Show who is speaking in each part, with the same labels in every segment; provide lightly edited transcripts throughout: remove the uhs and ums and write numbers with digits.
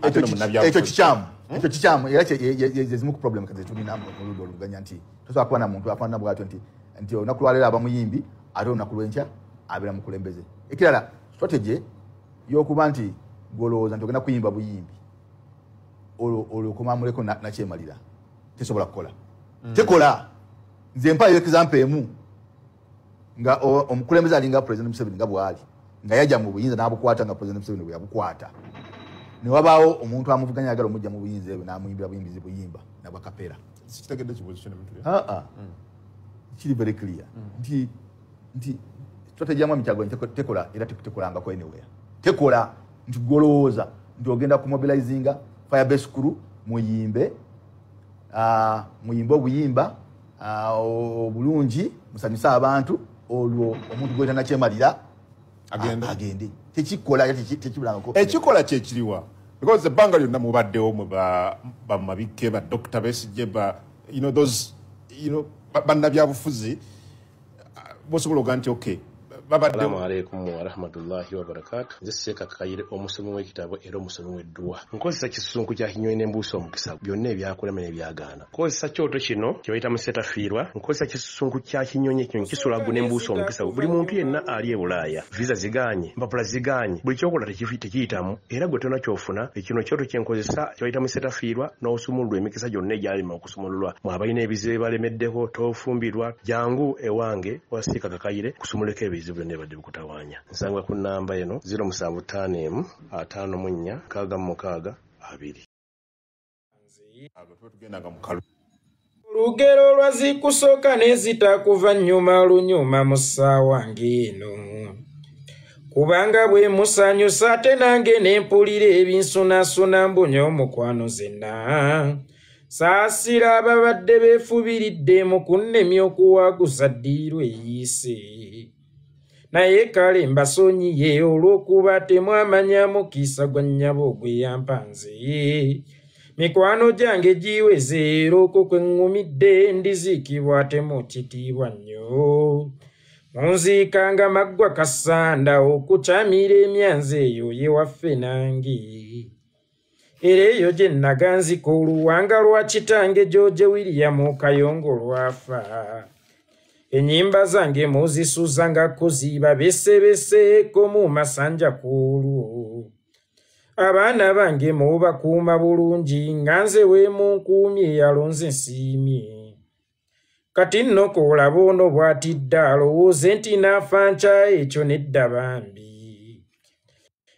Speaker 1: Ate no munnabyabufuzi.
Speaker 2: Ekyo kikyamu, ekyo kikyamu, era zezimu ku problem zetulina mu ludda oluvuganya, nti tosobola kuba na muntu afaanana bwatyo nti olunaku lwaleero aba muyimbi, ate olunaku lwenkya abeera mukulembeze. Ekirala, strategy y'okuba nti gwolowooza nti ogenda kuyimba buyimbi olwo okomamuleko nakyemalira tesobola kukola, tekola. Nze mpayo example emu nga omukulembeze alinga President Museveni nga bwali, nga yajja mu buyinza n'abukwata nga President Museveni bwe yabukwata, ne wabaawo omuntu amuvuganya ayagala omujja mu buyinza ebyo n'amuyimbira buyimbizi buyimba nabwakapeera.
Speaker 1: Sikitegedde ekibuuzo kyo ne
Speaker 2: Aa, kiri very clear nti strategy ya Mwami Kyagulanyi tekola, era tekolangako anywhere. Tekola nti gwolowooza nti ogenda kumobilizinga firebase crew, muyimbe, muyimbe obuyimba obulungi, musanyuse abantu, olwo omuntu gweta nakyemalira
Speaker 1: agende.
Speaker 2: Agende. Tekikola era tekibulangako.
Speaker 1: Ekikola kyekiriwa? Because ebbanga lyonna mubaddewo mwe bamabike, ba Dr Besigye, ba you know those you know bannabyabufuzi, bosobola oga nti okay, babaddewo.
Speaker 3: Assalamu alaikum warahmatullahi wabarakatu. Nze Seeka Kayire, omusomi w'ekitabo era omusomi w'edduwa. Nkozesa kisunku kya kinyonyi n'embuusa omukisa, byonna ebyakulema n'ebyagaana. Nkozesa kyoto kino kye bayita musetafiirwa. Nkozesa kisunku kya kinyonyi, ekinyonyi kisula n'embuusa omukisa. Buli muntu yenna ali e Bulaaya, visa zigaanye, empapula zigaanye, buli kyokola tekiyitamu, era gwe tolina ky'ofuna. Ekino kyoto kye nkozesa kye bayita musetafiirwa, n'osumululwa emikisa gyonna egyalema okusumululwa. Mwe abalina ebizibu ebalemeddeko, tofumbirwa, jangu ewange wa Seeka Kakayire kusumuleko ebizibu byonna ebadde bikutawaanya. Nsangwa ku nnamba eno 0751 54 66 2.
Speaker 1: Abo tuba tugendanga mu kalu.
Speaker 4: Olugero lwazikusooka n'ezitakuva nnyuma lunyuma mu ssaawa ng'eno, kubanga bwe musanyusa ate nange ne mpulira ebinsunasuna mbunya omukwano zenna. Saasira ababadde beefubiridde mu kunnemya okuwaguza ddiiru eyiise, naye kale mbasonyiye olw'okuba temwamanya mukisa gwa nnyabo gwe yampanze. Mikwano gyange giweze era okwo kwe ŋŋumidde, ndiziikibwa ate mu kitiibwa nnyo. Munziikanga maggwa kasanda okukyamira emyanzi eyo yewaffe nange, era eyo gye naganzika oluwanga lwa kitange George William Kayongo lwafa. Ennyimba zange muzisuza nga kuziba besebeseeko mu masanja kw'olwo. Abaana bange mubakuuma bulungi nga nze we munkuumye yalonze nsiimye. Kati nno koolaba ono bw'atidde alowooze nti naafa nkya, ekyo nedda bambi.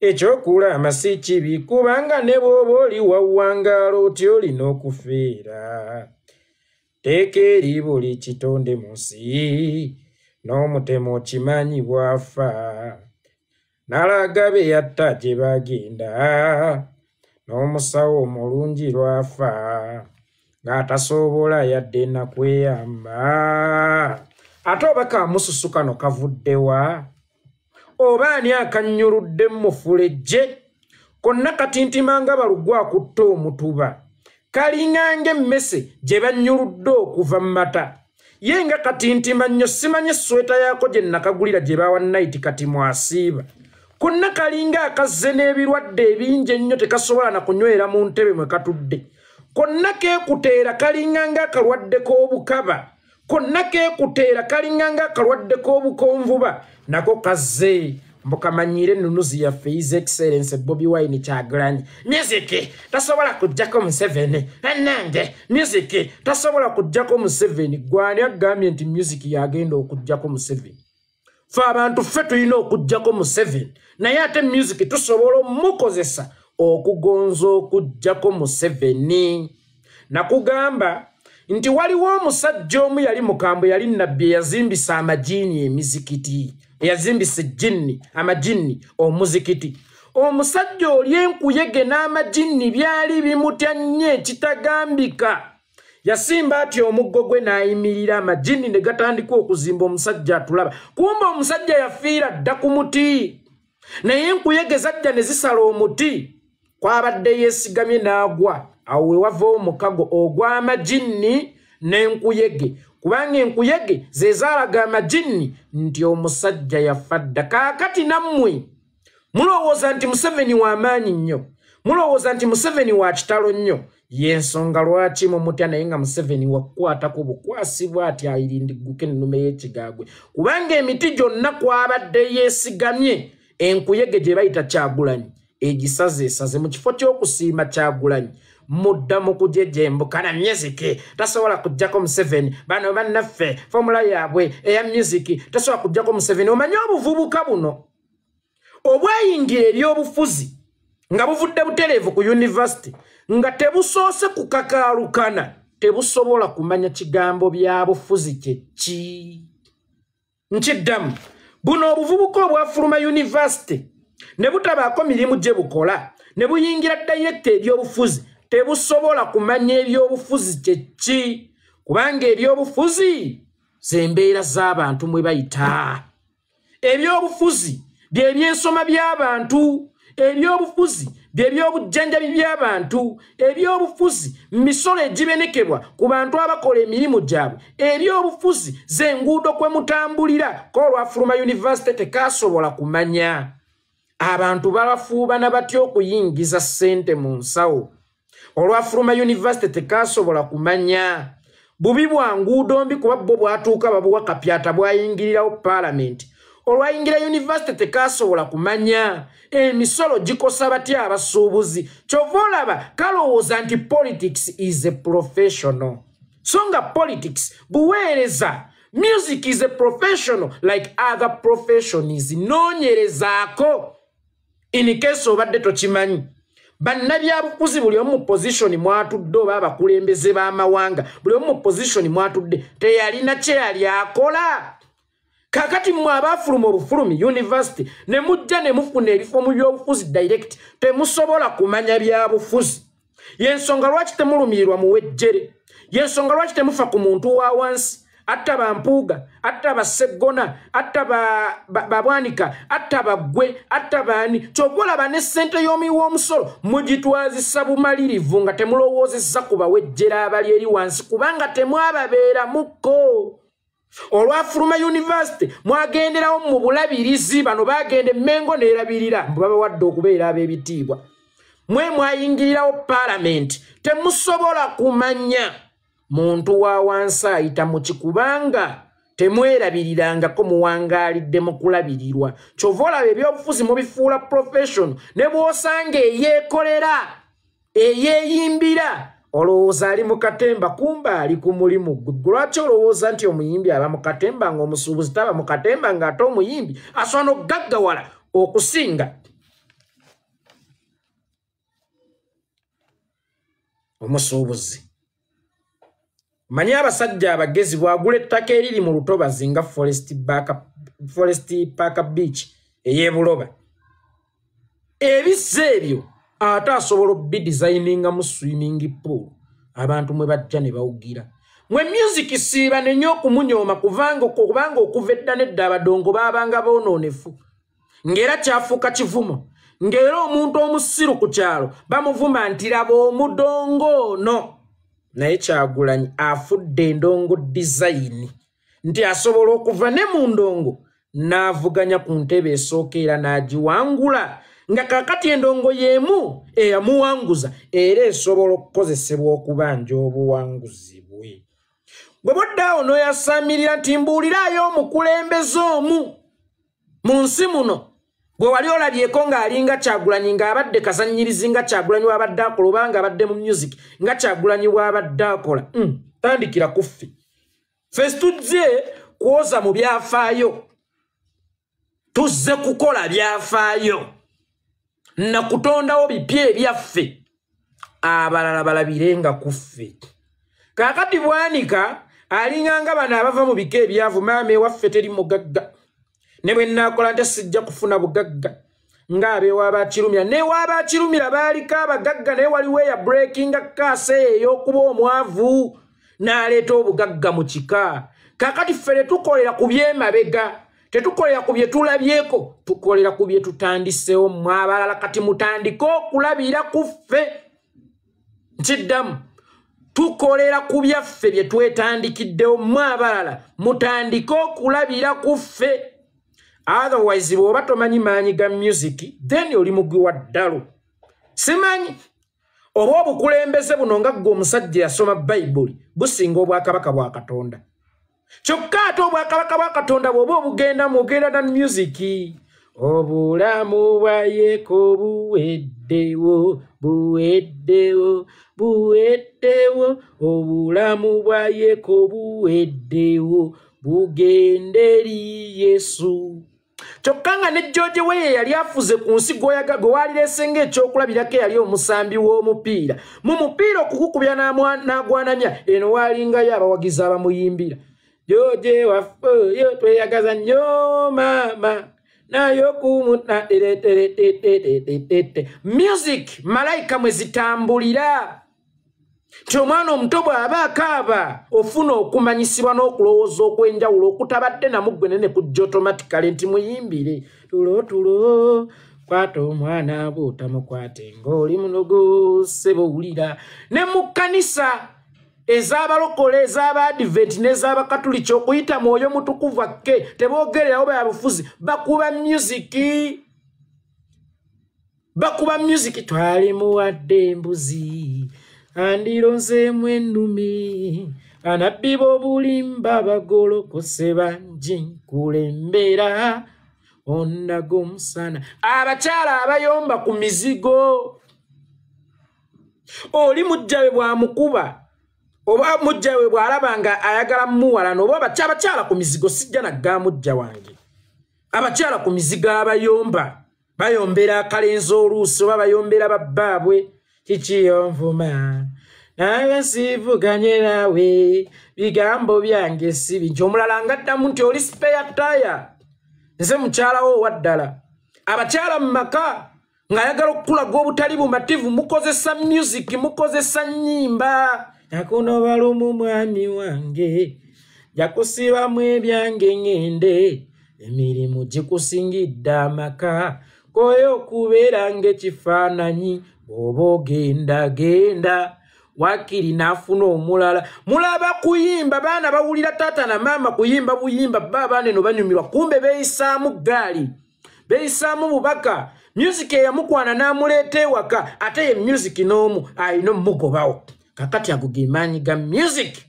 Speaker 4: Ekyokulama si kibi kubanga ne bw'oba oli wawangaala otya olina okufeera. Teeka eri buli kitonde mu nsi n'omutemu okimanyi bw'afa. N'alaga be yatta gye bagenda n'omusawo omulungi lw'afa ng'atasobola yadde nakweyamba. Ate oba kamususu kano kavudde wa? Oba ani akannyuludde mufulejje? Konna katintima nga balugwa akutta omutuba. Kalinga ng'emmese gye bannyuludde okuva mu mata. Ye nga katintima nnyo, simanyi essweta yaako gye nakagulira gye bawa night kati mwasiiba. Konna kalinga akazze n'ebirwadde ebingi ennyo, tekasobola na kunywera mu ntebe mwe katudde. Konna keekuteera kalinga ng'akalwadde k'obukaba. Konna keekuteera kalinga ng'akalwadde k'obukonvuba. Nako kazze. Mbukamanyire ennunuzi yaffe His Excellency Bobi Wine Kyagulanyi. Music tasobola kuggyako Museveni. Ennange music tasobola kuggyako Museveni. Gwani agambye nti music yagenda okuggyako Museveni? Ffe abantu ffe tulina okuggyako Museveni, naye ate music tusobola omukozesa okugonza okuggyako Museveni. Nakugamba nti waliwo omusajja omu yali mukambwe, yali nabbi, eyazimbisa amajiini emizikiti, eyazimbisa ejjinni amajinni omuzikiti. Omusajja oli enkuyege n'amajinni byali bimutya nnyo ekitagambika. Yasimba atyo omuggo gwe n'ayimirira, amajinni ne gatandika okuzimba. Omusajja atulaba, kumbe omusajja yafiira dda ku muti, naye enkuyege zajja ne zisala omuti kwabadde yeesigamye n'agwa. Awo we wava omukago ogw'amajinni n'enkuyege, kubanga enkuyege ze zaalaga amajinni nti omusajja yafa dda. Kaakati nammwe mulowooza nti Museveni w'amaanyi nnyo, Mulowooza nti Museveni wa kitalo nnyo, y'ensonga lwaki mumutya, naye nga Museveni wakukwatako bukwasi bw'ati ayirindigguke ennume y'ekigaagwe, kubanga emiti gyonna kwabadde yeesigamye enkuyege gye bayita Kyagulanyi egisaze esaze. Mu kifo ky'okusiima Kyagulanyi mudda mu kujejembuka na music tasobola kuggyako Museveni, bano bannaffe formula yaabwe eya music tasobola kuggyako Museveni. Omanyi obuvubuka buno obweyingira ebyobufuzi nga buvudde butereevu ku university nga tebusoose kukakaalukana, tebusobola kumanya kigambo bya bufuzi kye ki. Nkiddamu, buno obuvubuka obwafuluma university ne butabaako mirimu gye bukola ne buyingira direct ebyobufuzi, tebusobola kumanya ebyobufuzi kye ki, kubanga ebyobufuzi z'embeera z'abantu mwe bayita. Ebyobufuzi bye byensoma by'abantu, ebyobufuzi bye byobujjanjabi by'abantu, ebyobufuzi misolo egibenekebwa ku bantu abakola emirimu gyabwe, ebyobufuzi z'enguudo kwe mutambulira. Ko olwafuluma university tekasobola kumanya abantu babafuubana batya okuyingiza ssente mu nsawo. Olwafuluma university tekasobola kumanya bubi bwa nguudo mbi, kuba bo bwatuuka babuwa kapyata bwayingirirawo paalamenti. Olwayingira university tekasobola kumanya emisolo gikosa batya abasuubuzi. Kyova olaba kalowooza nti politics is a professional, so nga politics buweereza. Music is a professional like other professions. Noonyerezaako in case obadde tokimanyi. Bannabyabufuzi buli omu mu position mwatudde, oba abakulembeze b'amawanga buli omu mu position mwatudde teyalina kye yali akola. Kakati mmwe abaafuluma obufulumi university ne mujja ne mufuna ebifo mu byobufuzi direct, temusobola kumanya byabufuzi. Y'ensonga lwaki temulumirirwa muwejjere, y'ensonga lwaki temufa ku muntu wa wansi, atta bampuuga, atta baseggona, atta babwanika, atta baggwe, atta baani. Kyova olaba ne ssente y'omuwi w'omusolo mugitwazisa bumalirivu nga temulowoozezza ku bawejjera abali eri wansi, kubanga temwababeeramukko. Olwafuluma university mwagenderawo mu bulabirizi, bano bagenda Emmengo n'erabirira mbu babawadde okubeera ab'ebitiibwa. Mwe mwayingirirawo paalamenti, temusobola kumanya muntu wa wansi ayita mu ki, kubanga temwerabirirangako, muwangaalidde mu kulabirirwa. Kyova olaba ebyobufuzi mubifuula profession, ne bw'osanga eyeekolera eyeeyimbira olowooza ali mu katemba, kumba ali ku mulimu gwe. Lwaki olowooza nti omuyimbi aba mu katemba ng'omusuubuzi taba mu katemba, ng'ate omuyimbi asobola n'okugaggawala okusinga omusuubuzi? Manyi abasajja abagezi bw'agula ettaka eriri mu lutobazi nga Forest Park Beach ey'e Buloba, ebizza ebyo ate asobola obidesigningamu swimming pool abantu mwe bajja ne bawugira. Mwe music siiba nenye okumunyooma, kubanga okuva edda n'edda abadongo baabanga boonoonefu, ng'era kyafuuka kivumo, ng'era omuntu omusiru ku kyalo bamuvuma nti laba omudongo ono. Naye Kyagulanyi afudde endongo design nti asobola okuva ne mu ndongo n'avuganya ku ntebe esooka era n'agiwangula, nga kaakati endongo y'emu eyamuwanguza era esobola okukozesebwa okubanja obuwanguzi bwe. Bwe buddaawo n'oyasaamirira nti mbuuliraayo omukulembeze omu mu nsi muno gwe wali olabyeko ng'alinga Kyagulanyi, ng'abadde kazannyirizi nga Kyagulanyi bw'abadde akola, oba ng'abadde mu music nga Kyagulanyi bw'abadde akola. Tandikira ku ffe. Ffe tuzze kwoza mu byafaayo, tuzze kukola byafaayo na kutondawo bipya ebyaffe, abalala balabirenga ku ffe. Kaakati Bwanika alinga nga bano abava mu bika ebyavu, maama ewaffe teri mugagga, ne bwe nnaakola nte sijja kufuna bugagga, ng'abeewa Bakirumira. N'ewa Bakirumira baaliko abagagga, naye waliwo eya breakinga kaasa eyo ey'okuba omwavu n'aleeta obugagga mu kika. Kaakati ffe tetukolera ku by'emabega, tetukolera ku bye tulabyeko, tukolera ku bye tutandiseewo. Mmwe abalala kati mutandike okulabira ku ffe. Nkiddamu, tukolera ku byaffe bye twetandikiddewo, mmwe abalala mutandike okulabira ku ffe. Otherwise bw'oba tomanyi maanyi ga music, then oli mugwi wa ddalu. Simanyi oba obukulembeze buno nga ggwe omusajja yasoma Bayibuli businga obwakabaka bwa Katonda. Kyokka ate obwakabaka bwa Katonda bw'oba obugendamu ogenda na music. Obulamu bwa Yeko buweddewo, buweddewo, buweddewo. Obulamu bwa Yeko buweddewo, bugende eri Yesu. Kyokka nga ne George Weah yali afuze ku nsi gwe walireese ng'ekyokulabirako eyali omusambi w'omupiira. Mu mupiira okukukubya n'agwanamya eno waalingayo abawagizi abamuyimbira. George waffe oyo tweyagaza nnyo maama nayo kumuna music malayika mwe zitambulira. Nti omwana omuto bw'aba akaaba ofuna okumanyisibwa n'okulowooza okw'enjawulo okutabadde namuggwe nene kujja automatically nti muyimbire tulo tulo kwata omwana bw'otamukwate ng'oli munogo ssebo wulira. Ne mu kkanisa ez'abalokole, ez'abaadiventi n'ez'abakatuliki okuyita mwoyo mutukuvu akke teboogererawo byabufuzi, bakuba music. Bakuba music. Twalimuwadde embuzi andironzeemu ennume, anabbi b'obulimba bagolokose bangi nkulembera ondaga omusana. Abakyala abayomba ku mizigo, oli mujjawe bw'amukuba oba mujjawe bw'alaba nga ayagala mmuwalana, oba abakyala ku mizigo sijja nagga mujja wange. Abakyala ku mizigo abayomba bayombera akalenzi oluusi oba bayombera babbaabwe. Kikiyonvuma naye sivuganye naawe bigambo byange si bingi. Omulala ngaddamu nti oli spare tire, nze mukyalawo owa ddala. Abakyala mu maka ng'ayagala okukulaga obutali bumativu mukozesa music, mukozesa nnyimba. Nakunoba lumu mwami wange njakusibamu ebyange ŋŋende, emirimu gikusingidde amaka koyo okubeera ng'ekifaananyi bw'oba ogenda genda wakiri n'afuna omulala. Mulaba kuyimba, baana bawulira taata na maama kuyimba buyimba, bba abaana eno banyumirwa, kumbe beeyisaamu ggaali, beeyisaamu bubaka. Music eyamukwana n'amuleeta ewaka, ate ye music n'omu alina omugobawo. Kakati ago ge maanyi ga music.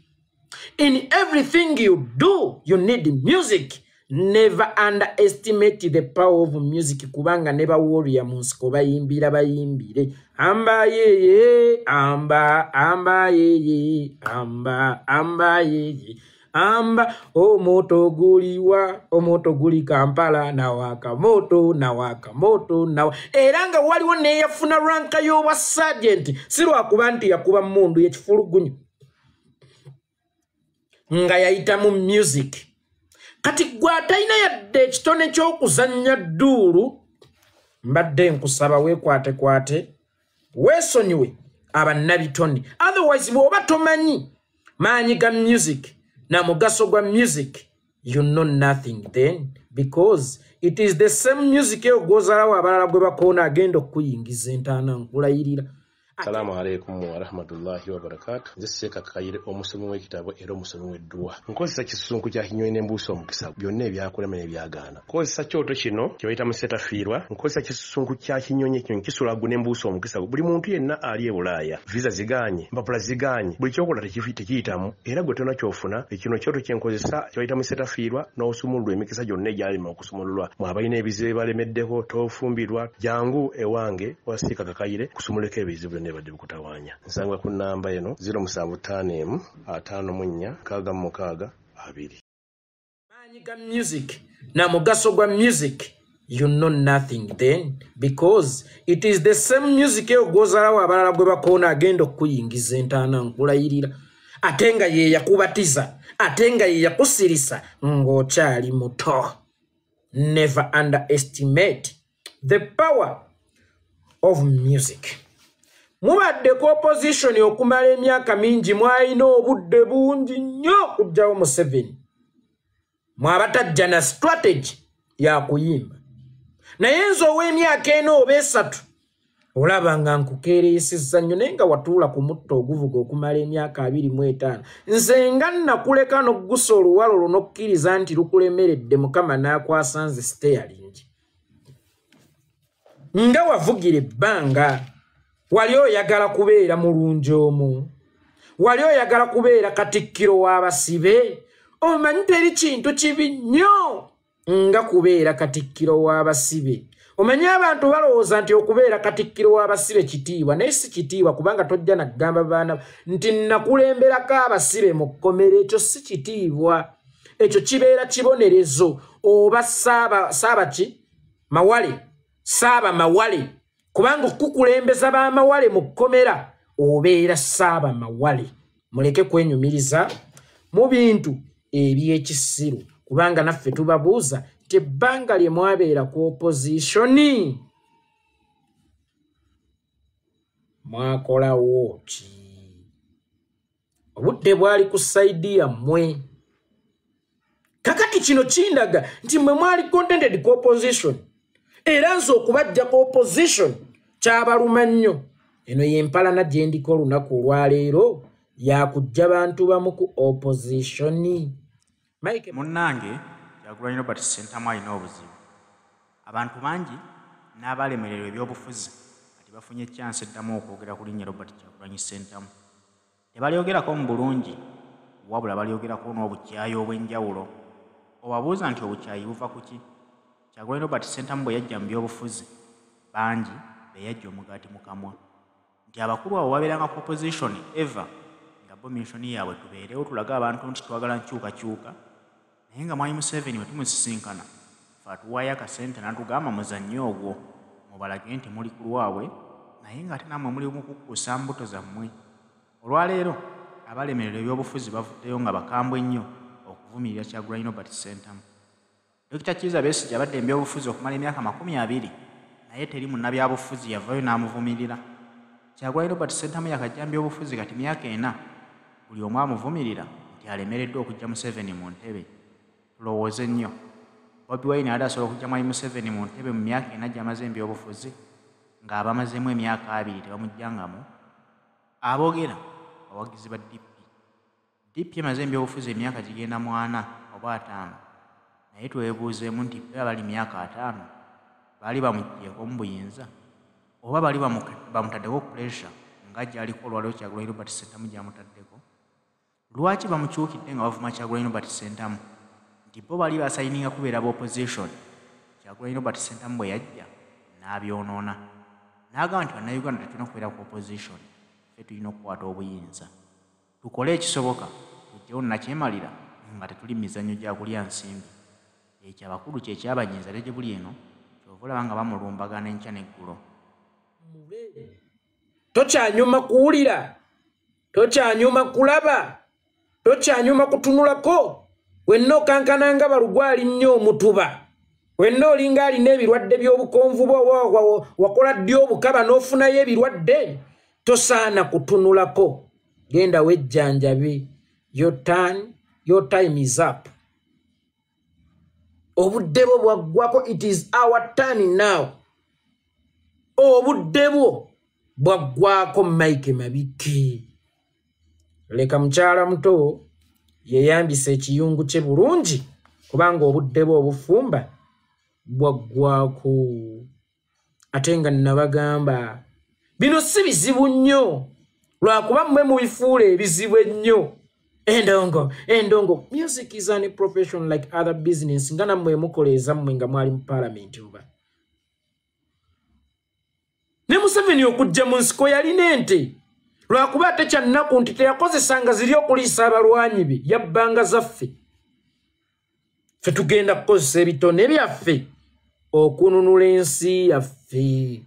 Speaker 4: In everything you do, you need music. Never underestimate the power of music, kubanga ne ba warrior mu nsiko bayimbira bayimbire. Amba yeye, amba, amba yeye, amba, amba yeye, amba. Omoto guliwa, omoto guli Kampala, nawaka moto, nawaka moto, nawa. Era nga waliwo neyafuna ranka y'obwa sergeant, si lwakuba nti yakuba mmundu y'ekifulugunyu, nga yayita mu music. Kati gwe atalina yadde ekitone ky'okuzannya dduulu, mbadde nkusaba weekwatekwate, weesonyiwe abannabitone. Otherwise bw'oba tomanyi maanyi ga music na mugaso gwa music, you know nothing then, because it is the same music eyo gw'ozalawo abalala gwe bakoona agenda okukuyingiza entaana nkulayirira.
Speaker 3: Assalamu alaikum warahmatullahi wabarakatuh. Nze Seeka Kayire omusomi w'ekitabo era omusomi w'edduwa. Nkozesa kisunku kya kinyonyi n'embuusi omukisa byonna ebyakulema n'ebyagaana. Nkozesa kyoto kino kye bayita musetafiirwa. Nkozesa kisunku kya kinyonyi, ekinyonyi kisula ggu n'embuusi omukisa. Buli muntu yenna ali e Bulaaya, visa zigaanye, empapula zigaanye, buli ky'okola tekiyitamu, era gwe tolina ky'ofuna. Kino kyoto kye nkozesa kye bayita musetafiirwa n'osumululwa emikisa gyonna egyalema okusumululwa. Mwe abalina ebizibu ebalemeddeko, tofumbirwa, jangu ewange wa Seeka Kayire kusumuleko ebizibu byonna ebadde bikutawaanya. Nsangwa ku nnamba eno 0751 54 66 2.
Speaker 4: Maanyi ga music na mugaso gwa music, you know nothing then, because it is the same music eyo gw'ozalawo abalala gwe bakoona agenda okukuyingiza entaana nkulayirira. Ate nga ye yakubatiza, ate nga ye yakusirisa ng'okyali muto. Never underestimate the power of music. Mubadde ku opposition okumala emyaka mingi, mwalina obudde bungi nnyo okuggyawo Museveni. Mwabatajja na strategy ya kuyimba. Naye nze ow'emyaka ena oba esatu olaba nga nkukeereesezza nnyo, naye nga watuula ku mutto oguvuga okumala emyaka 25. Nze nga nnakuleka n'oggusa oluwalo olwo n'okkiriza nti lukulemeredde, Mukama n'akwasa nze steering. Nga wavugira ebbanga. Wali oyagala kubeera mulungi omu, wali oyagala kubeera katikkiro w'abasibe. Omanyi teri kintu kibi nnyo nga kubeera katikkiro w'abasibe. Omanyi abantu balowooza nti okubeera katikkiro w'abasibe kitiibwa, naye si kitiibwa, kubanga tojja nakugamba baana nti nakulemberako abasibe mu kkomero. Ekyo si kitiibwa, ekyo kibeera kibonerezo. Oba saaba ki mawale, saaba mawale, kubanga okukulembeza b'amawale mu kkomera obeera saaba mawale. Muleke kwenyumiriza mu bintu eby'ekisiru, kubanga naffe tubabuuza nti ebbanga lye mwabeera ku opposition mwakolawo ki? Obudde bwali ku sayidi yammwe. Kakati kino kindaga nti mmwe mwali contented ku opposition, era nze okubajja ku opposition kyabaluma nnyo. Eno y'empalana gye ndiko olunaku olwaleero yakujja bantu bamu ku opposition. Mike
Speaker 5: munnange Kyagulanyi Robert Ssentamu alina obuzibu. Abantu bangi n'abalemererwa ebyobufuzi kati bafunye chance eddamu okwogera ku linnya Robert Kyagulanyi Ssentamu. Tebalyogerako mu bulungi, wabula balyogerako n'obukyayi obw'enjawulo. Obabuuza nti obukyayi buva ku ki? Kyagulanyi Robert Ssentamu bwe yajja mu byobufuzi, bangi be yajja omugaati mu kamwa. Nti abakulu abo babeeranga ku opposition ever, nga bo mission yaabwe tubeerewo tulage abantu nti twagala nkyukakyuka. Naye nga Mwami Museveni bwe tumusisinkana, ffe atuwaayo akasente n'atugamba muzannye ogwo, mubalage nti muli ku lwabwe, naye ng'ate nammwe muli mu kukkusa mbuto zammwe. Olwaleero abalemererwa ebyobufuzi bavuddeyo nga bakambwe nnyo okuvumirira Kyagulanyi Robert Ssentamu. Dr. Kizza Besigye abadde mu byobufuzi okumala emyaka 20, naye teri munnabyabufuzi yavaayo n'amuvumirira. Kyagulanyi Robert Ssentamu yakajja mu byobufuzi kati myaka 4, buli omu amuvumirira nti alemereddwa okuggya Museveni mu ntebe. Tulowooze nnyo. Bobi Wine yali asobola okuggya Mwami Museveni mu ntebe mu myaka 4 gy'amaze mu byobufuzi, ng'abamazeemu emyaka 2 tebamugjangamu. Aboogera abawagizi ba DP. DP emaze mu byobufuzi emyaka gigenda mu 4 oba 5, naye twebuuzeemu nti be abali myaka 5 baali bamuggyeko mu buyinza oba bali bamutaddeko pressure nga gy'aliko olwaleero Kyagulanyi Robert Ssentamu gy'amutaddeko. Lwaki bamukyukidde nga bavuma Kyagulanyi Robert Ssentamu nti bo bali basayininga kubeera ba opposition? Kyagulanyi Robert Ssentamu bwe yajja n'abyonoona, n'agamba nti bannayuganda tetulina kubeera ku opposition, ffe tulina okukwata obuyinza, tukole ekisoboka tuggyewo nnakyemalira nga tetuli mizannyo gya kulya nsimbi. Ekyo abakulu kye kyabanyiiza ne gye buli eno, ky'ova olaba nga bamulumbagana enkya n'eggulo.
Speaker 4: Tokyanyuma kuwulira, tokyanyuma kulaba, tokyanyuma kutunulako. Wenna okankana nga balugwa nnyo omutuba, wenna olinga alina ebirwadde by'obukonvu bwo, wakola ddi obukaba n'ofunayo ebirwadde, tosaana kutunulako. Genda wejjanjabe. Your turn, your time is up. Obudde bwo bwaggwako. It is our turn now. Obudde bwo bwaggwako. Mike Mabike, leka mukyala muto yeyambisa ekiyungu kye bulungi, kubanga obudde bwe obufumba bwaggwako. Ate nga nabagamba bino si bizibu nnyo, lwakuba mmwe mubifuula ebizibu ennyo. Endongo endongo, music is an profession like other business, nga nammwe mukola ezammwe nga mwali mu paalamenti. Oba ne Museveni okujja mu nsiko yalina ente, lwakuba ate kyannaku nti teyakozesanga ziri okuliisa abalwanyi be, yabbanga zaffe. Ffe tugenda kukozesa ebitone byaffe okununula ensi yaffe.